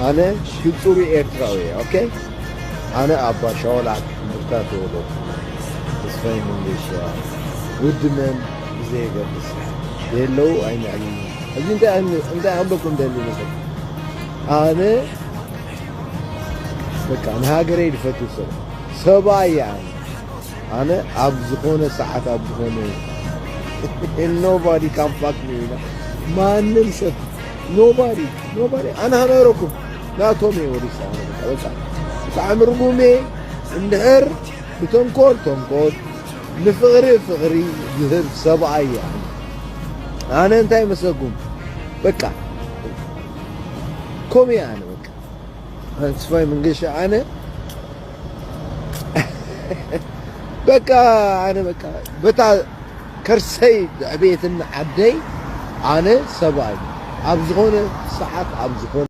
ኣነ ፍጹም ኤርትራዊ እየ። ኦኬ፣ ኣነ ኣባ ሻውል ዓዲ ሕምብርታ ተወለድኩ። ተስፋይ መንገሻ፣ ውድመን ብዘየገድስ የለው ኣይንዕልም። እዚ እንታይ እንታይ ክብለኩም ደሊ መሰል ኣነ በቃ ንሃገረይ ዝፈቱ ሰብ ሰብኣይ እየ ኣነ። ኣነ ኣብ ዝኾነ ሰዓት ኣብ ዝኾነ nobody can fuck me, you know። ማንም ሰብ nobody nobody ኣነ ሃነረኩም ናቶም እየ ወሪሳ። ኣነ በቃ በቃ ብጣዕሚ ርጉም እየ። እንድሕር ብተንኮል ተንኮል ንፍቕሪ ፍቕሪ ዝህብ ሰብኣይ እየ ኣነ። ኣነ እንታይ መሰልኩም በቃ ከምኡ እየ ኣነ በቃ። ተስፋይ መንገሻ ኣነ በቃ ኣነ በቃ በታ ከርሰይ ዘዕበየትኒ ዓደይ ኣነ ሰብኣይ ኣብ ዝኾነ ሰዓት ኣብ ዝኾነ